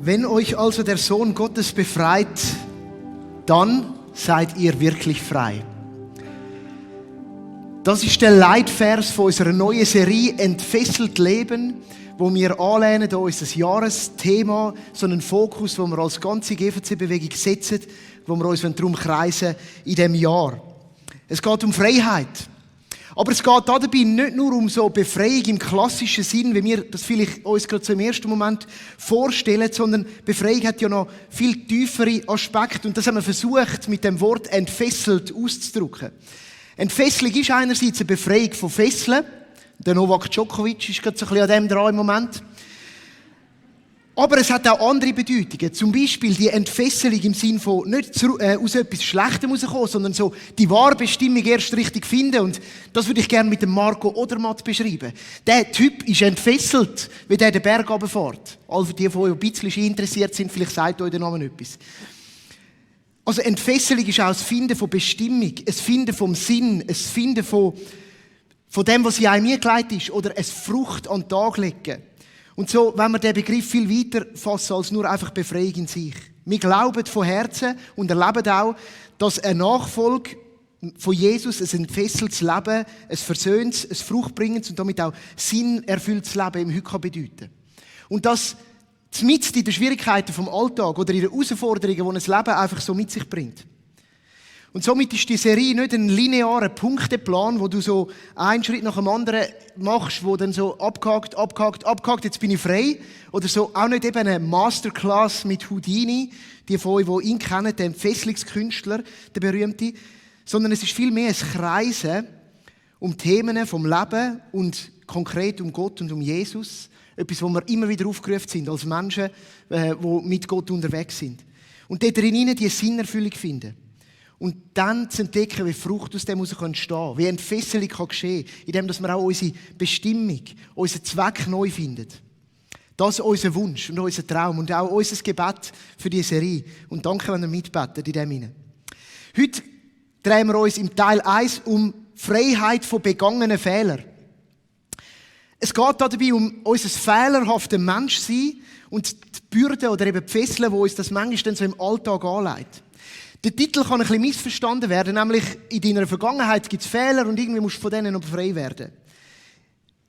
Wenn euch also der Sohn Gottes befreit, dann seid ihr wirklich frei. Das ist der Leitvers von unserer neuen Serie «Entfesselt Leben», wo wir anlehnen an unser Jahresthema, so einen Fokus, wo wir als ganze GVC-Bewegung setzen, wo wir uns darum kreisen in diesem Jahr. Es geht um Freiheit. Aber es geht dabei nicht nur um so Befreiung im klassischen Sinn, wie wir das vielleicht uns gerade so im ersten Moment vorstellen, sondern Befreiung hat ja noch viel tiefere Aspekte. Und das haben wir versucht, mit dem Wort entfesselt auszudrücken. Entfesselung ist einerseits eine Befreiung von Fesseln. Der Novak Djokovic ist gerade so ein bisschen an dem dran im Moment. Aber es hat auch andere Bedeutungen. Zum Beispiel die Entfesselung im Sinn von nicht aus etwas Schlechtem rauskommen, sondern so die wahre Bestimmung erst richtig finden. Und das würde ich gerne mit dem Marco Odermatt beschreiben. Der Typ ist entfesselt, wie der den Berg runterfährt. All für die, die ein bisschen interessiert sind, vielleicht sagt euch der Name etwas. Also Entfesselung ist auch das Finden von Bestimmung, ein Finden vom Sinn, ein Finden von dem, was in einem eingelegt ist, oder eine Frucht an den Tag legen. Und so, wenn wir den Begriff viel weiter fassen als nur einfach Befreiung in sich. Wir glauben von Herzen und erleben auch, dass eine Nachfolge von Jesus, ein entfesseltes Leben, ein versöhntes, ein fruchtbringendes und damit auch sinnerfülltes Leben im Heute bedeuten kann. Und das mitten in den Schwierigkeiten vom Alltag oder in den Herausforderungen, die ein Leben einfach so mit sich bringt. Und somit ist die Serie nicht ein linearer Punkteplan, wo du so einen Schritt nach dem anderen machst, wo dann so abgehakt, jetzt bin ich frei. Oder so auch nicht eben eine Masterclass mit Houdini, die von euch, die ihn kennen, der Entfesselungskünstler, der berühmte. Sondern es ist vielmehr ein Kreisen um Themen vom Leben und konkret um Gott und um Jesus. Etwas, wo wir immer wieder aufgerufen sind als Menschen, die mit Gott unterwegs sind. Und dort drinnen die Sinnerfüllung finden. Und dann zu entdecken, wie Frucht aus dem entstehen kann, wie Entfesselung geschehen kann, indem wir auch unsere Bestimmung, unseren Zweck neu finden. Das ist unser Wunsch und unser Traum und auch unser Gebet für diese Serie. Und danke, wenn ihr mitbetet in dem hinein. Heute drehen wir uns im Teil 1 um Freiheit von begangenen Fehlern. Es geht dabei um unser fehlerhaftes Menschsein und die Bürden oder eben die Fesseln, die uns das manchmal dann so im Alltag anlegt. Der Titel kann ein bisschen missverstanden werden, nämlich in deiner Vergangenheit gibt es Fehler und irgendwie musst du von denen noch frei werden.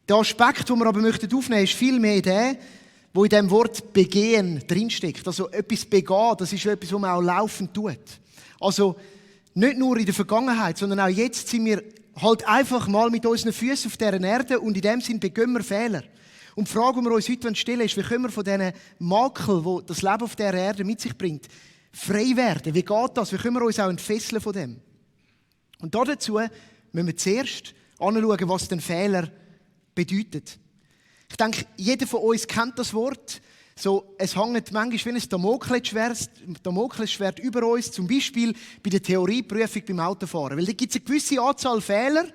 Der Aspekt, den wir aber aufnehmen möchten, ist vielmehr der, wo in dem Wort begehen drinsteckt. Also etwas begehen, das ist etwas, was man auch laufend tut. Also nicht nur in der Vergangenheit, sondern auch jetzt sind wir halt einfach mal mit unseren Füßen auf dieser Erde und in dem Sinn begehen wir Fehler. Und die Frage, die wir uns heute stellen wollen, ist, wie können wir von diesen Makel, die das Leben auf dieser Erde mit sich bringt, frei werden. Wie geht das? Wie können wir uns auch entfesseln von dem? Und dazu müssen wir zuerst anschauen, was den Fehler bedeutet. Ich denke, jeder von uns kennt das Wort. So, es hängt manchmal wie ein Damoklesschwert über uns, zum Beispiel bei der Theorieprüfung beim Autofahren. Weil da gibt es eine gewisse Anzahl Fehler,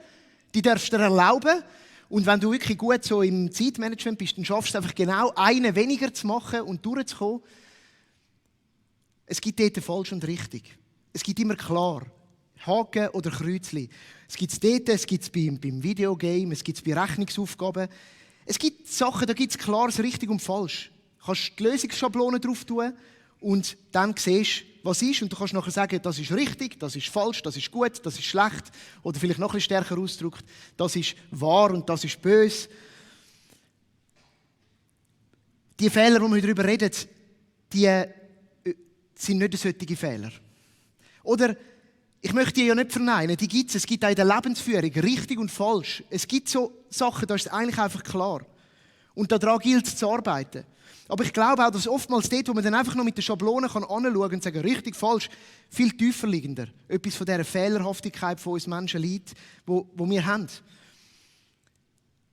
die darfst du dir erlauben. Und wenn du wirklich gut so im Zeitmanagement bist, dann schaffst du einfach genau einen weniger zu machen und durchzukommen. Es gibt dort falsch und richtig. Es gibt immer klar Haken oder Kreuzchen. Es gibt es dort, es gibt es beim Videogame, es gibt es bei Rechnungsaufgaben. Es gibt Sachen, da gibt es klares richtig und falsch. Du kannst die Lösungsschablone drauf tun und dann siehst du, was ist. Und du kannst nachher sagen, das ist richtig, das ist falsch, das ist gut, das ist schlecht. Oder vielleicht noch ein bisschen stärker ausgedrückt, das ist wahr und das ist böse. Die Fehler, die wir darüber reden, die sind nicht solche Fehler. Oder, ich möchte die ja nicht verneinen, die gibt es. Es gibt auch in der Lebensführung richtig und falsch. Es gibt so Sachen, da ist es eigentlich einfach klar. Und daran gilt es zu arbeiten. Aber ich glaube auch, dass oftmals dort, wo man dann einfach noch mit der Schablone anschauen kann und sagen, richtig, falsch, viel tiefer liegender etwas von dieser Fehlerhaftigkeit von uns Menschen liegt, wo wir haben.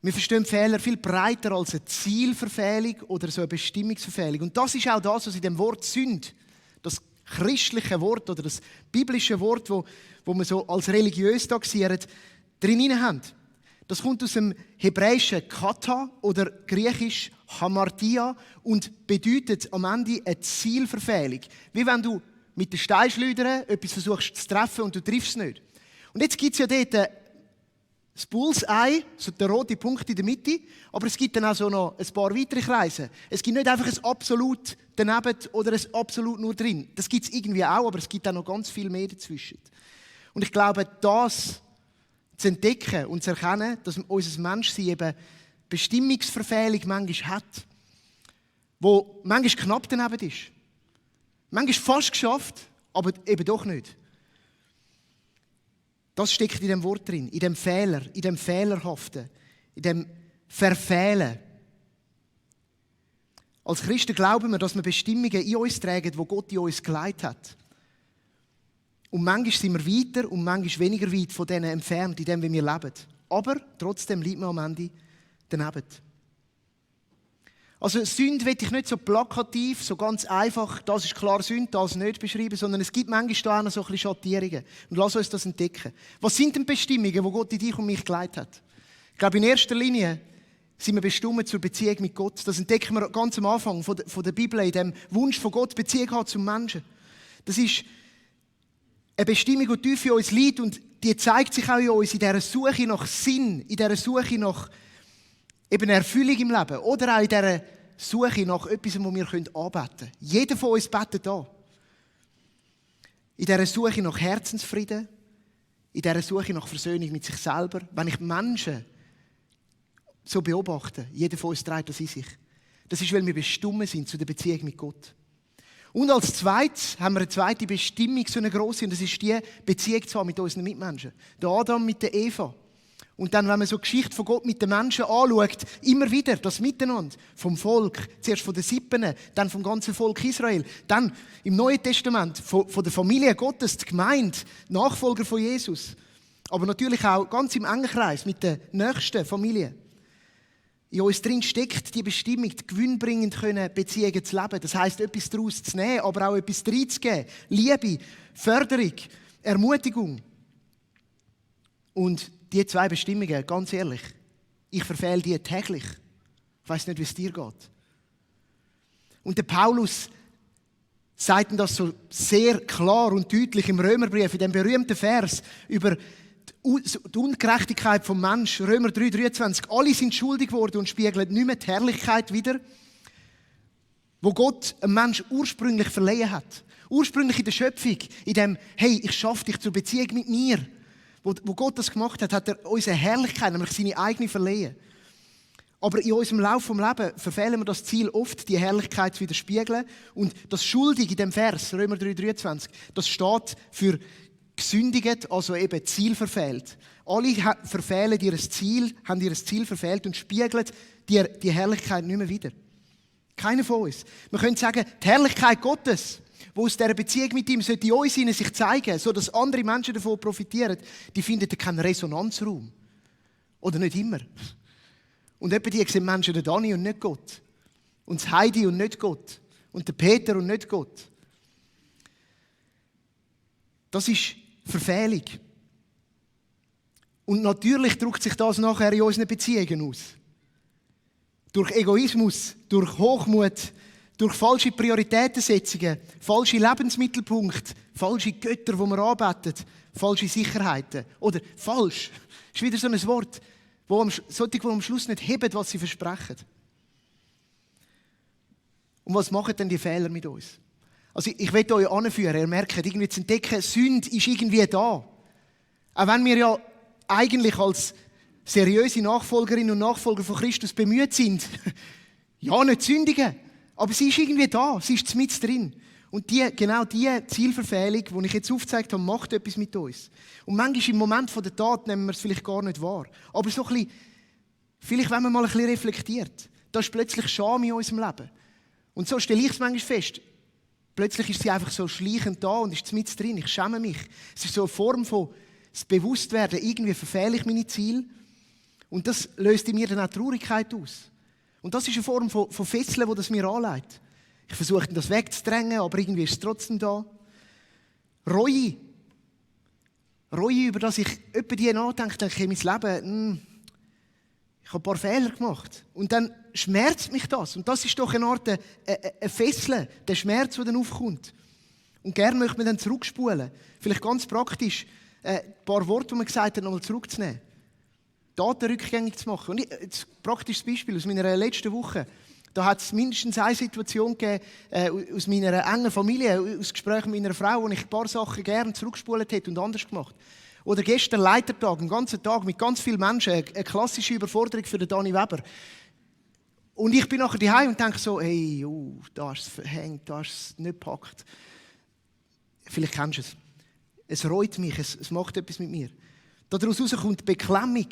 Wir verstehen Fehler viel breiter als eine Zielverfehlung oder so eine Bestimmungsverfehlung. Und das ist auch das, was in dem Wort Sünde, das christliche Wort oder das biblische Wort, wo wir so als religiös taxieren, drin haben. Das kommt aus dem hebräischen Kata oder griechisch Hamartia und bedeutet am Ende eine Zielverfehlung. Wie wenn du mit den Steinschleudern etwas versuchst zu treffen und du triffst es nicht. Und jetzt gibt es ja dort Das Bullseye, so der rote Punkt in der Mitte, aber es gibt dann auch so noch ein paar weitere Kreise. Es gibt nicht einfach ein Absolut daneben oder ein Absolut nur drin. Das gibt es irgendwie auch, aber es gibt auch noch ganz viel mehr dazwischen. Und ich glaube, das zu entdecken und zu erkennen, dass unser Menschsein eben Bestimmungsverfehlung manchmal hat, wo manchmal knapp daneben ist. Manchmal fast geschafft, aber eben doch nicht. Das steckt in dem Wort drin, in dem Fehler, in dem Fehlerhaften, in dem Verfehlen. Als Christen glauben wir, dass wir Bestimmungen in uns tragen, die Gott in uns geleitet hat. Und manchmal sind wir weiter und manchmal weniger weit von denen entfernt, in dem wir leben. Aber trotzdem liegt man am Ende daneben. Also Sünde will ich nicht so plakativ, so ganz einfach, das ist klar Sünde, das nicht beschreiben, sondern es gibt manchmal da auch noch so ein bisschen Schattierungen. Und lass uns das entdecken. Was sind denn Bestimmungen, die Gott in dich und mich geleitet hat? Ich glaube, in erster Linie sind wir bestimmt zur Beziehung mit Gott. Das entdecken wir ganz am Anfang von der Bibel, in dem Wunsch von Gott, Beziehung hat zum Menschen. Das ist eine Bestimmung, die tief in uns liegt und die zeigt sich auch in uns in dieser Suche nach Sinn, in dieser Suche nach eben Erfüllung im Leben oder auch in dieser Suche nach etwas, das wir anbeten können. Jeder von uns betet da. In dieser Suche nach Herzensfrieden, in dieser Suche nach Versöhnung mit sich selber. Wenn ich Menschen so beobachte, jeder von uns trägt das in sich. Das ist, weil wir bestimmt sind zu der Beziehung mit Gott. Und als zweites haben wir eine zweite Bestimmung, so eine grosse, und das ist die Beziehung zu haben mit unseren Mitmenschen. Der Adam mit der Eva. Und dann, wenn man so die Geschichte von Gott mit den Menschen anschaut, immer wieder das Miteinander vom Volk, zuerst von den Sippen, dann vom ganzen Volk Israel, dann im Neuen Testament von der Familie Gottes, die Gemeinde, Nachfolger von Jesus, aber natürlich auch ganz im engen Kreis mit der nächsten Familie. In uns drin steckt die Bestimmung, die gewinnbringend Beziehungen zu leben. Das heisst, etwas daraus zu nehmen, aber auch etwas reinzugeben. Liebe, Förderung, Ermutigung. Und die zwei Bestimmungen, ganz ehrlich, ich verfehle die täglich. Ich weiss nicht, wie es dir geht. Und der Paulus sagt das so sehr klar und deutlich im Römerbrief, in dem berühmten Vers über die Ungerechtigkeit vom Menschen, Römer 3,23. Alle sind schuldig geworden und spiegeln nicht mehr die Herrlichkeit wider, wo Gott einem Menschen ursprünglich verleihen hat. Ursprünglich in der Schöpfung, in dem, hey, ich schaffe dich zur Beziehung mit mir. Wo Gott das gemacht hat, hat er unsere Herrlichkeit, nämlich seine eigene verleihen. Aber in unserem Lauf vom Leben verfehlen wir das Ziel oft, die Herrlichkeit zu widerspiegeln. Und das Schuldig in dem Vers, Römer 3,23, das steht für gesündigt, also eben Ziel verfehlt. Alle verfehlen ihr Ziel, haben ihr Ziel verfehlt und spiegeln die Herrlichkeit nicht mehr wider. Keiner von uns. Wir können sagen, die Herrlichkeit Gottes, die aus dieser Beziehung mit ihm sollte in uns sich zeigen, sodass andere Menschen davon profitieren, die finden keinen Resonanzraum. Oder nicht immer. Und etwa die sehen Menschen den Dani und nicht Gott. Und das Heidi und nicht Gott. Und der Peter und nicht Gott. Das ist Verfehlung. Und natürlich drückt sich das nachher in unseren Beziehungen aus. Durch Egoismus, durch Hochmut, durch falsche Prioritätensetzungen, falsche Lebensmittelpunkte, falsche Götter, die wir anbeten, falsche Sicherheiten. Oder falsch. Das ist wieder so ein Wort, solche, die am Schluss nicht heben, was sie versprechen. Und was machen denn die Fehler mit uns? Also ich will euch anführen, ihr merkt, irgendwie zu entdecken, Sünde ist irgendwie da. Auch wenn wir ja eigentlich als seriöse Nachfolgerinnen und Nachfolger von Christus bemüht sind, ja, nicht sündigen, aber sie ist irgendwie da, sie ist mit drin. Und genau diese Zielverfehlung, die ich jetzt aufgezeigt habe, macht etwas mit uns. Und manchmal im Moment der Tat nehmen wir es vielleicht gar nicht wahr. Aber so ein bisschen, vielleicht wenn man mal ein bisschen reflektiert, da ist plötzlich Scham in unserem Leben. Und so stelle ich es manchmal fest. Plötzlich ist sie einfach so schleichend da und ist mit drin. Ich schäme mich. Es ist so eine Form von das Bewusstwerden, irgendwie verfehle ich meine Ziele. Und das löst in mir dann auch Traurigkeit aus. Und das ist eine Form von Fesseln, die das mir anlegt. Ich versuche das wegzudrängen, aber irgendwie ist es trotzdem da. Reue. Reue, über das ich etwa die nachdenke, denke ich, mein Leben, ich habe ein paar Fehler gemacht. Und dann schmerzt mich das. Und das ist doch eine Art ein Fesseln, der Schmerz, der dann aufkommt. Und gerne möchte man dann zurückspulen. Vielleicht ganz praktisch, ein paar Worte, die man gesagt hat, nochmal zurückzunehmen. Daten rückgängig zu machen. Und jetzt ein praktisches Beispiel aus meiner letzten Woche. Da hat es mindestens eine Situation gegeben, aus meiner engen Familie, aus Gesprächen mit meiner Frau, wo ich ein paar Sachen gerne zurückgespult hätte und anders gemacht. Oder gestern Leitertag, einen ganzen Tag mit ganz vielen Menschen, eine klassische Überforderung für den Dani Weber. Und ich bin nachher daheim und denke so, hey, da ist es verhängt, da ist es nicht gepackt. Vielleicht kennst du es. Es reut mich, es macht etwas mit mir. Daraus kommt Beklemmung.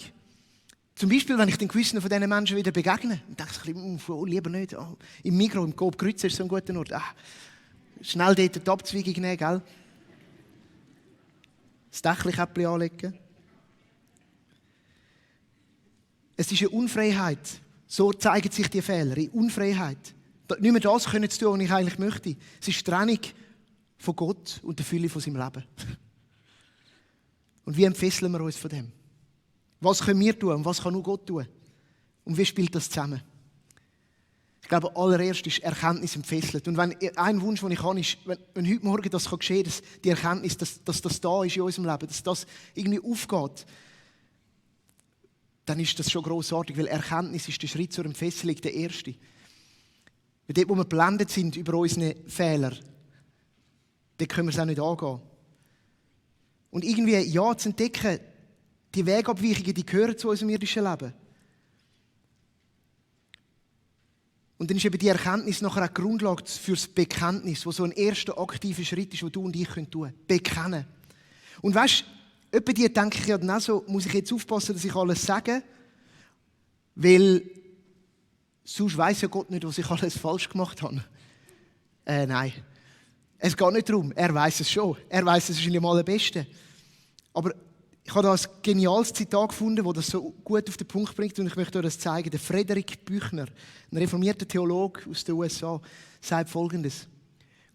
Zum Beispiel, wenn ich den gewissen von diesen Menschen wieder begegne, und denke ich, lieber nicht. Im Migros, im Coop Grütze ist so ein guter Ort. Schnell dort die Abzweigung nehmen, gell? Das Dächli-Käppli anlegen. Es ist eine Unfreiheit. So zeigen sich die Fehler, in Unfreiheit. Nicht mehr das können zu tun, was ich eigentlich möchte. Es ist die Trennung von Gott und der Fülle von seinem Leben. Und wie entfesseln wir uns von dem? Was können wir tun und was kann nur Gott tun? Und wie spielt das zusammen? Ich glaube, allererst ist Erkenntnis entfesselt. Und wenn ein Wunsch, den ich habe, ist, wenn heute Morgen das geschehen kann, dass die Erkenntnis, dass das da ist in unserem Leben, dass das irgendwie aufgeht, dann ist das schon grossartig, weil Erkenntnis ist der Schritt zur Entfesselung, der erste. Weil dort, wo wir geblendet sind über unsere Fehler, dort können wir es auch nicht angehen. Und irgendwie, ja, zu entdecken, die Wegabweichungen, die gehören zu unserem irdischen Leben. Und dann ist eben die Erkenntnis nachher auch die Grundlage für das Bekenntnis, wo so ein erster aktiver Schritt ist, den du und ich tun können. Bekennen. Und weißt du, etwa die denke ich ja dann auch so, muss ich jetzt aufpassen, dass ich alles sage, weil sonst weiss ja Gott nicht, was ich alles falsch gemacht habe. Nein. Es geht nicht darum. Er weiss es schon. Er weiss es wahrscheinlich mal am besten. Aber ich habe da ein geniales Zitat gefunden, das das so gut auf den Punkt bringt und ich möchte euch das zeigen. Der Frederik Büchner, ein reformierter Theologe aus den USA, sagt Folgendes: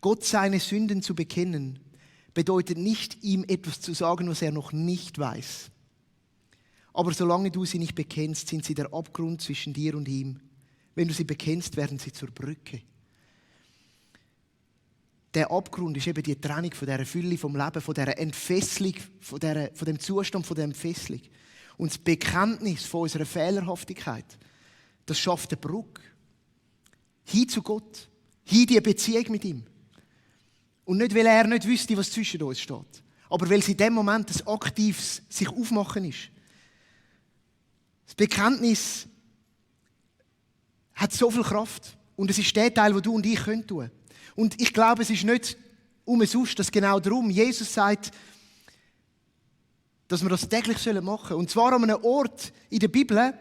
Gott seine Sünden zu bekennen, bedeutet nicht, ihm etwas zu sagen, was er noch nicht weiß. Aber solange du sie nicht bekennst, sind sie der Abgrund zwischen dir und ihm. Wenn du sie bekennst, werden sie zur Brücke. Der Abgrund ist eben die Trennung von dieser Fülle vom Leben, von dieser Entfesselung, von dem Zustand, von der Entfesselung. Und das Bekenntnis von unserer Fehlerhaftigkeit, das schafft eine Brücke. Hin zu Gott. Hin die Beziehung mit ihm. Und nicht, weil er nicht wüsste, was zwischen uns steht. Aber weil es in dem Moment ein aktives sich aufmachen ist. Das Bekenntnis hat so viel Kraft. Und es ist der Teil, den du und ich tun können. Und ich glaube, es ist nicht umsonst, dass genau darum Jesus sagt, dass wir das täglich machen sollen. Und zwar an einem Ort in der Bibel,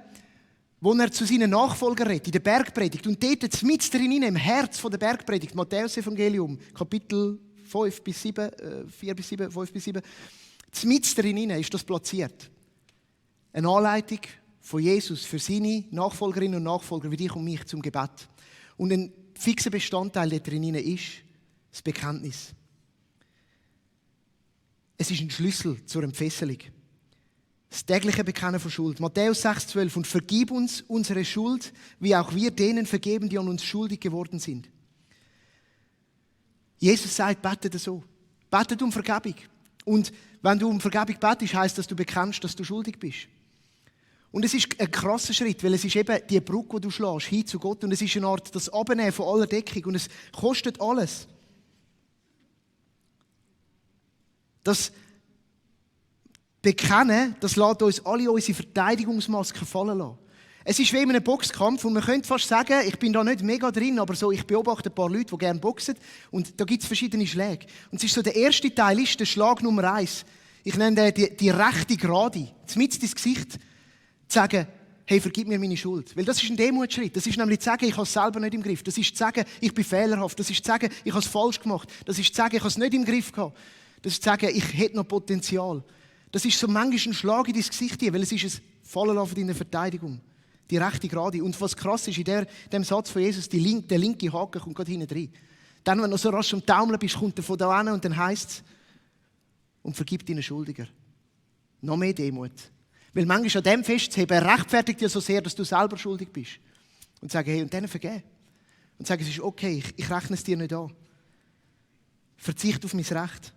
wo er zu seinen Nachfolgern redet, in der Bergpredigt. Und dort mitten drin, im Herz der Bergpredigt, Matthäus-Evangelium, Kapitel 5 bis 7, 4 bis 7, 5 bis 7, mitten drin ist das platziert. Eine Anleitung von Jesus für seine Nachfolgerinnen und Nachfolger wie dich und mich zum Gebet. Und ein fixer Bestandteil da drin ist das Bekenntnis. Es ist ein Schlüssel zur Entfesselung. Das tägliche Bekennen von Schuld. Matthäus 6,12. Und vergib uns unsere Schuld, wie auch wir denen vergeben, die an uns schuldig geworden sind. Jesus sagt, betet so. Betet um Vergebung. Und wenn du um Vergebung betest, heisst das, dass du bekennst, dass du schuldig bist. Und es ist ein krasser Schritt, weil es ist eben die Brücke, die du schlägst, hin zu Gott. Und es ist eine Art das Abnehmen von aller Deckung. Und es kostet alles. Das Bekennen, das lässt uns alle unsere Verteidigungsmasken fallen lassen. Es ist wie in einem Boxkampf und man könnte fast sagen, ich bin da nicht mega drin, aber so, ich beobachte ein paar Leute, die gerne boxen und da gibt es verschiedene Schläge. Und es ist so, der erste Teil ist der Schlag Nummer 1. Ich nenne den die rechte Gerade. Mitten ins Gesicht zu sagen, hey, vergib mir meine Schuld. Weil das ist ein Demutschritt. Das ist nämlich zu sagen, ich habe es selber nicht im Griff. Das ist zu sagen, ich bin fehlerhaft. Das ist zu sagen, ich habe es falsch gemacht. Das ist zu sagen, ich habe es nicht im Griff gehabt. Das ist zu sagen, ich hätte noch Potenzial. Das ist so manchmal ein Schlag in dein Gesicht hier, weil es ist ein Fallenlassen deiner Verteidigung. Die rechte Gerade. Und was krass ist, in dem Satz von Jesus, der linke Haken kommt gerade hinten rein. Dann, wenn du so rasch am Taumeln bist, kommt er von da hin und dann heisst es, und vergib deinen Schuldiger. Noch mehr Demut. Weil manchmal an dem festzuheben, rechtfertigt dir so sehr, dass du selber schuldig bist. Und sagen, hey, und denen vergeben. Und sagen, es ist okay, ich rechne es dir nicht an. Verzicht auf mein Recht.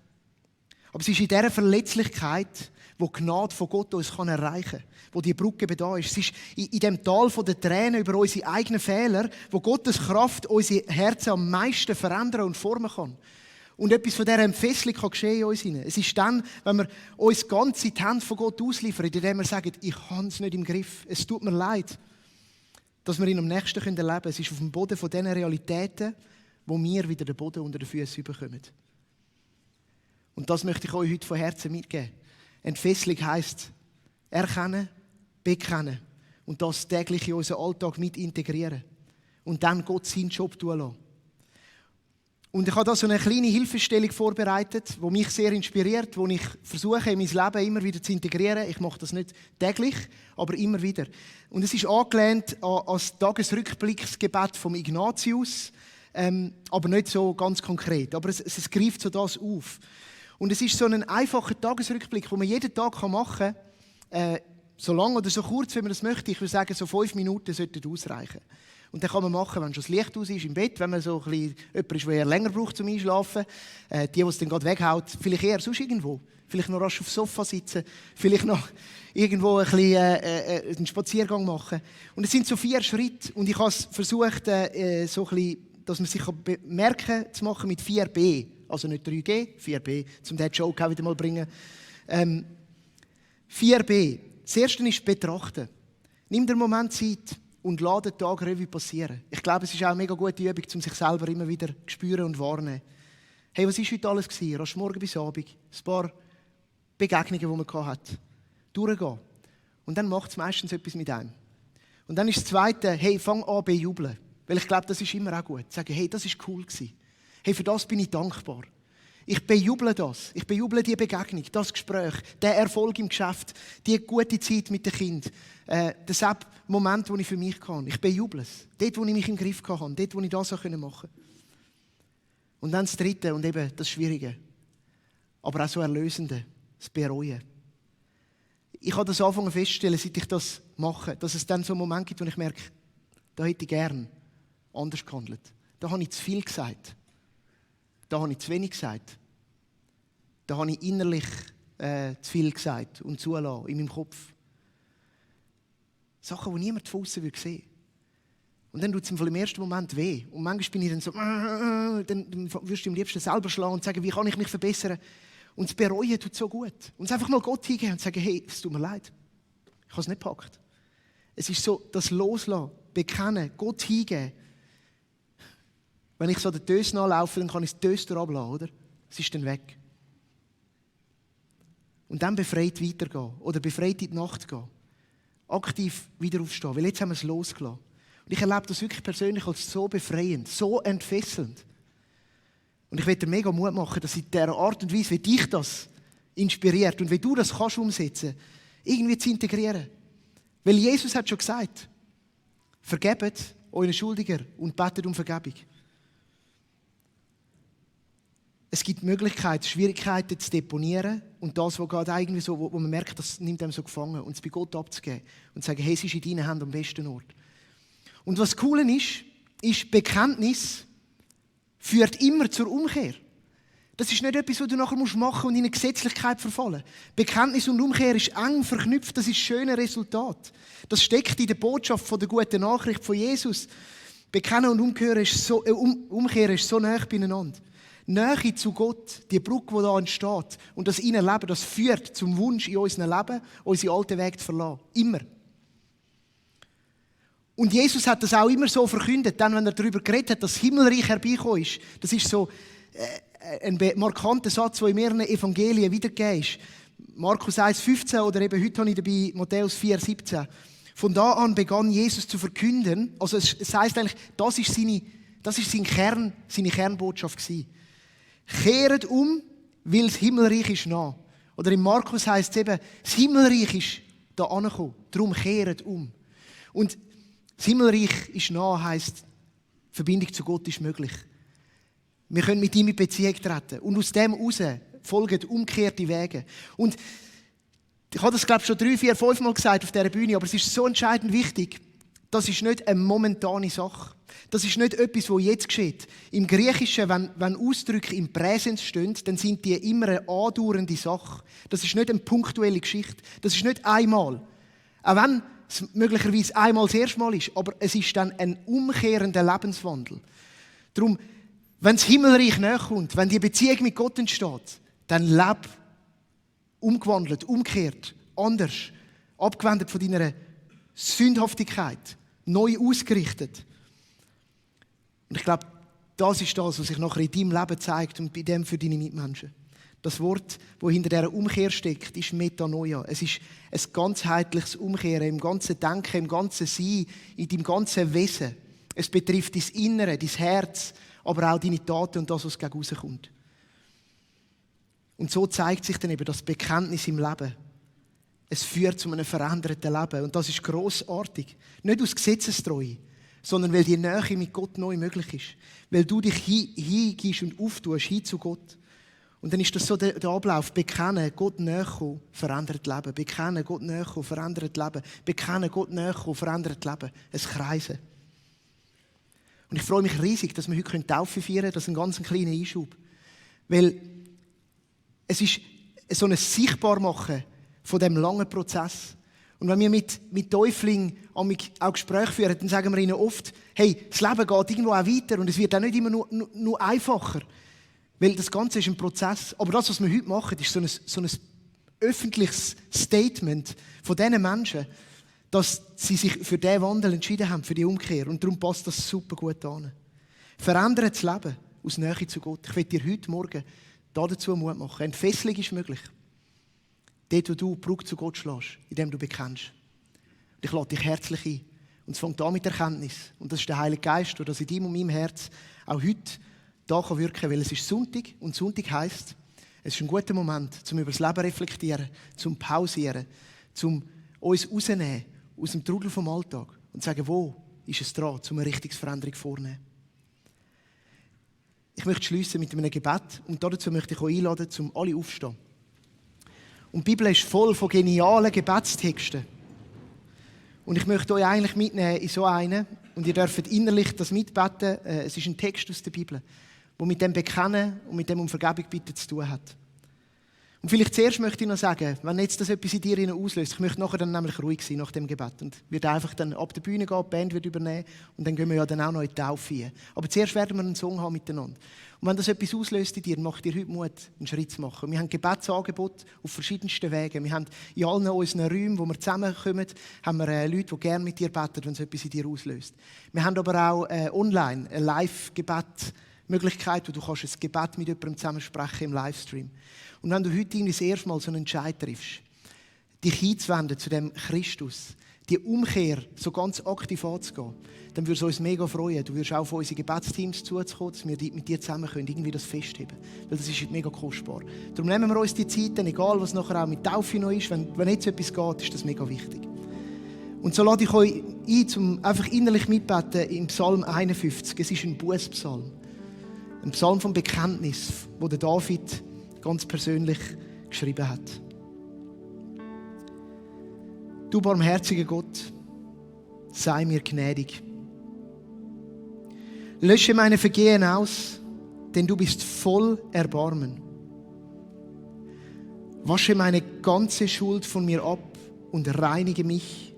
Aber es ist in dieser Verletzlichkeit, wo die Gnade von Gott uns erreichen kann, wo die Brücke da ist. Es ist in dem Tal der Tränen über unsere eigenen Fehler, wo Gottes Kraft unsere Herzen am meisten verändern und formen kann. Und etwas von dieser Entfesselung kann geschehen in uns hinein. Es ist dann, wenn wir uns ganz in die Hände von Gott ausliefern, indem wir sagen, ich habe es nicht im Griff, es tut mir leid, dass wir ihn am nächsten erleben können. Es ist auf dem Boden von diesen Realitäten, wo wir wieder den Boden unter den Füßen bekommen. Und das möchte ich euch heute von Herzen mitgeben. Entfesselung heisst erkennen, bekennen und das täglich in unseren Alltag mit integrieren. Und dann Gott seinen Job tun lassen. Und ich habe da so eine kleine Hilfestellung vorbereitet, die mich sehr inspiriert, die ich versuche, in mein Leben immer wieder zu integrieren. Ich mache das nicht täglich, aber immer wieder. Und es ist angelehnt an das Tagesrückblicksgebet von Ignatius, aber nicht so ganz konkret. Aber es greift so das auf. Und es ist so ein einfacher Tagesrückblick, den man jeden Tag machen kann, so lang oder so kurz, wie man das möchte. Ich würde sagen, so 5 Minuten sollten ausreichen. Und dann kann man machen, wenn schon das Licht aus ist im Bett, wenn man so ein bisschen jemand ist, der eher länger braucht zum Einschlafen. Die es dann gerade weghaut, vielleicht eher sonst irgendwo. Vielleicht noch rasch aufs Sofa sitzen, vielleicht noch irgendwo ein bisschen, einen Spaziergang machen. Und es sind so 4 Schritte. Und ich habe es versucht, so ein bisschen, dass man sich merken zu machen mit 4B. Also nicht 3G, 4B, um diesen Joke auch wieder mal zu bringen. 4B. Das erste ist betrachten. Nimm dir einen Moment Zeit und lass den Tag Revue passieren. Ich glaube, es ist auch eine mega gute Übung, um sich selber immer wieder zu spüren und wahrnehmen. Hey, was war heute alles gewesen? Rasch morgen bis Abend. Ein paar Begegnungen, die man hatte. Durchgehen. Und dann macht es meistens etwas mit einem. Und dann ist das Zweite, hey, fang an bejubeln. Weil ich glaube, das ist immer auch gut. Sagen, hey, das war cool gewesen. Hey, für das bin ich dankbar. Ich bejuble das. Ich bejuble die Begegnung, das Gespräch, den Erfolg im Geschäft, die gute Zeit mit den Kindern, den Moment, den ich für mich kann. Ich bejuble es. Dort, wo ich mich im Griff hatte, dort, wo ich das machen konnte. Und dann das Dritte und eben das Schwierige, aber auch so Erlösende, das Bereuen. Ich habe das angefangen festzustellen, seit ich das mache, dass es dann so einen Moment gibt, wo ich merke, da hätte ich gern anders gehandelt. Da habe ich zu viel gesagt. Da habe ich zu wenig gesagt. Da habe ich innerlich zu viel gesagt und zulassen in meinem Kopf. Sachen, die niemand von außen sehen würde. Und dann tut es im ersten Moment weh. Und manchmal bin ich dann so, dann wirst du am liebsten selber schlagen und sagen, wie kann ich mich verbessern? Und das Bereuen tut so gut. Und es einfach mal Gott hingeben und sagen, hey, es tut mir leid. Ich habe es nicht gepackt. Es ist so, das Loslassen, Bekennen, Gott hingeben. Wenn ich so den Dös nachlaufe, dann kann ich das Dös ablassen, oder? Es ist dann weg. Und dann befreit weitergehen oder befreit in die Nacht gehen. Aktiv wieder aufstehen, weil jetzt haben wir es losgelassen. Und ich erlebe das wirklich persönlich als so befreiend, so entfesselnd. Und ich möchte dir mega Mut machen, dass in dieser Art und Weise, wie dich das inspiriert und wie du das kannst umsetzen, irgendwie zu integrieren. Weil Jesus hat schon gesagt, vergebt euren Schuldiger und betet um Vergebung. Es gibt Möglichkeiten, Schwierigkeiten zu deponieren und das, was gerade irgendwie so, wo man merkt, das nimmt einem so gefangen und es bei Gott abzugeben und zu sagen, hey, es ist in deinen Händen am besten Ort. Und was cool ist Bekenntnis führt immer zur Umkehr. Das ist nicht etwas, was du nachher machen musst und in eine Gesetzlichkeit verfallen. Bekenntnis und Umkehr ist eng verknüpft, das ist ein schönes Resultat. Das steckt in der Botschaft von der guten Nachricht von Jesus. Bekennen und Umkehr ist so nah beieinander. Nähe zu Gott, die Brücke, die da entsteht und das Innenleben, das führt zum Wunsch in unserem Leben, unsere alten Wege zu verlassen. Immer. Und Jesus hat das auch immer so verkündet, dann, wenn er darüber geredet hat, dass das Himmelreich herbeigekommen ist. Das ist so ein markanter Satz, der in mehreren Evangelien wiedergegeben ist. Markus 1,15 oder eben heute habe ich dabei Matthäus 4,17. Von da an begann Jesus zu verkünden. Also es heisst eigentlich, das ist seine Kernbotschaft gewesen. Kehret um, weil das Himmelreich ist nah. Oder in Markus heisst es eben, das Himmelreich ist da angekommen. Darum kehret um. Und das Himmelreich ist nah heisst, Verbindung zu Gott ist möglich. Wir können mit ihm in Beziehung treten. Und aus dem heraus folgen umgekehrte Wege. Und ich habe das, glaube ich, schon 3, 4, 5 Mal gesagt auf dieser Bühne, aber es ist so entscheidend wichtig. Das ist nicht eine momentane Sache. Das ist nicht etwas, was jetzt geschieht. Im Griechischen, wenn Ausdrücke im Präsens stehen, dann sind die immer eine andauernde Sache. Das ist nicht eine punktuelle Geschichte. Das ist nicht einmal. Auch wenn es möglicherweise einmal das erste Mal ist, aber es ist dann ein umkehrender Lebenswandel. Darum, wenn das Himmelreich näher kommt, wenn die Beziehung mit Gott entsteht, dann leb umgewandelt, umgekehrt, anders, abgewendet von deiner Sündhaftigkeit, neu ausgerichtet. Und ich glaube, das ist das, was sich nachher in deinem Leben zeigt und bei dem für deine Mitmenschen. Das Wort, das hinter dieser Umkehr steckt, ist Metanoia. Es ist ein ganzheitliches Umkehren im ganzen Denken, im ganzen Sein, in deinem ganzen Wesen. Es betrifft dein Innere, dein Herz, aber auch deine Taten und das, was gegen rauskommt. Und so zeigt sich dann eben das Bekenntnis im Leben. Es führt zu einem veränderten Leben. Und das ist grossartig. Nicht aus Gesetzestreue, sondern weil die Nähe mit Gott neu möglich ist. Weil du dich hingibst und auftust, hin zu Gott. Und dann ist das so der Ablauf. Bekennen, Gott näher kommen, verändert Leben. Bekennen, Gott näher kommen, verändert Leben. Bekennen, Gott näher kommen, verändert Leben. Ein Kreisen. Und ich freue mich riesig, dass wir heute Taufe feiern können. Das ist ein ganz kleiner Einschub. Weil es ist so ein Sichtbarmachen von diesem langen Prozess. Und wenn wir mit Täuflingen auch Gespräche führen, dann sagen wir ihnen oft, hey, das Leben geht irgendwo auch weiter und es wird auch nicht immer nur einfacher. Weil das Ganze ist ein Prozess. Aber das, was wir heute machen, ist so ein öffentliches Statement von diesen Menschen, dass sie sich für diesen Wandel entschieden haben, für die Umkehr. Und darum passt das super gut an. Verändert das Leben aus Nähe zu Gott. Ich will dir heute Morgen dazu Mut machen. Entfesselung ist möglich. Dort, wo du Brücke zu Gott schlägst, indem du bekennst. Und ich lade dich herzlich ein. Und es fängt an mit Erkenntnis. Und das ist der Heilige Geist, der das in deinem und meinem Herz auch heute da wirken kann. Weil es ist Sonntag. Und Sonntag heisst, es ist ein guter Moment, um über das Leben zu reflektieren, zum pausieren, zum uns rausnehmen aus dem Trudel vom Alltag und sagen, wo ist es dran, um eine Richtungsveränderung vorzunehmen. Ich möchte schliessen mit einem Gebet und dazu möchte ich euch einladen, um alle aufzustehen. Und die Bibel ist voll von genialen Gebetstexten. Und ich möchte euch eigentlich mitnehmen in so einen. Und ihr dürft innerlich das mitbeten. Es ist ein Text aus der Bibel, der mit dem Bekennen und mit dem um Vergebung bitten zu tun hat. Und vielleicht zuerst möchte ich noch sagen, wenn jetzt das etwas in dir auslöst, ich möchte nachher dann nämlich ruhig sein nach dem Gebet und werde einfach dann ab der Bühne gehen, die Band wird übernehmen und dann gehen wir ja dann auch noch in die Taufe rein. Aber zuerst werden wir einen Song haben miteinander. Und wenn das etwas auslöst in dir, macht dir heute Mut, einen Schritt zu machen. Wir haben Gebetsangebote auf verschiedensten Wegen. Wir haben in allen unseren Räumen, wo wir zusammenkommen, haben wir Leute, die gerne mit dir beten, wenn es etwas in dir auslöst. Wir haben aber auch online ein Live-Gebet-Möglichkeit, wo du kannst ein Gebet mit jemandem zusammensprechen im Livestream. Und wenn du heute das erste Mal so einen Entscheid triffst, dich hinzuwenden zu dem Christus, die Umkehr so ganz aktiv anzugehen, dann würde es uns mega freuen. Du würdest auch von unseren Gebetsteams zuzukommen, dass wir mit dir zusammen können, irgendwie das festheben. Weil das ist mega kostbar. Darum nehmen wir uns die Zeit, dann, egal was nachher auch mit Taufe noch ist, wenn jetzt etwas geht, ist das mega wichtig. Und so lade ich euch ein, um einfach innerlich mitbeten im Psalm 51. Es ist ein Bußpsalm. Ein Psalm vom Bekenntnis, wo der David ganz persönlich geschrieben hat. Du barmherziger Gott, sei mir gnädig. Lösche meine Vergehen aus, denn du bist voll Erbarmen. Wasche meine ganze Schuld von mir ab und reinige mich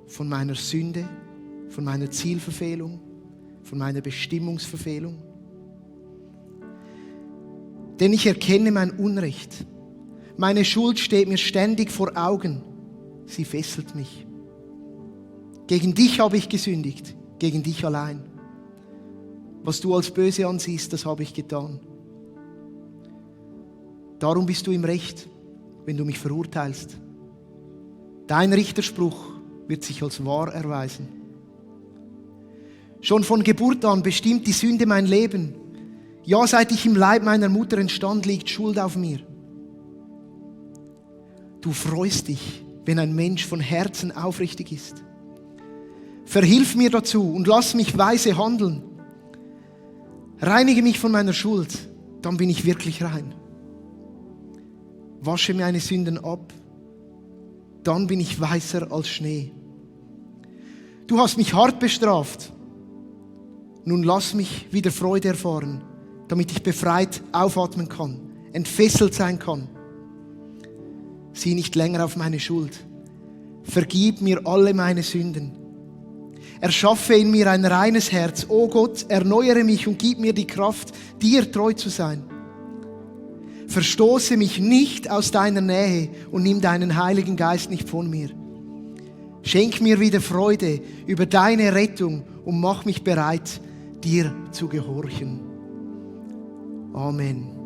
von meiner Sünde, von meiner Zielverfehlung, von meiner Bestimmungsverfehlung. Denn ich erkenne mein Unrecht. Meine Schuld steht mir ständig vor Augen. Sie fesselt mich. Gegen dich habe ich gesündigt, gegen dich allein. Was du als böse ansiehst, das habe ich getan. Darum bist du im Recht, wenn du mich verurteilst. Dein Richterspruch wird sich als wahr erweisen. Schon von Geburt an bestimmt die Sünde mein Leben. Ja, seit ich im Leib meiner Mutter entstand, liegt Schuld auf mir. Du freust dich, wenn ein Mensch von Herzen aufrichtig ist. Verhilf mir dazu und lass mich weise handeln. Reinige mich von meiner Schuld, dann bin ich wirklich rein. Wasche meine Sünden ab, dann bin ich weißer als Schnee. Du hast mich hart bestraft. Nun lass mich wieder Freude erfahren, damit ich befreit aufatmen kann, entfesselt sein kann. Sieh nicht länger auf meine Schuld. Vergib mir alle meine Sünden. Erschaffe in mir ein reines Herz. O Gott, erneuere mich und gib mir die Kraft, dir treu zu sein. Verstoße mich nicht aus deiner Nähe und nimm deinen Heiligen Geist nicht von mir. Schenk mir wieder Freude über deine Rettung und mach mich bereit, dir zu gehorchen. Amen.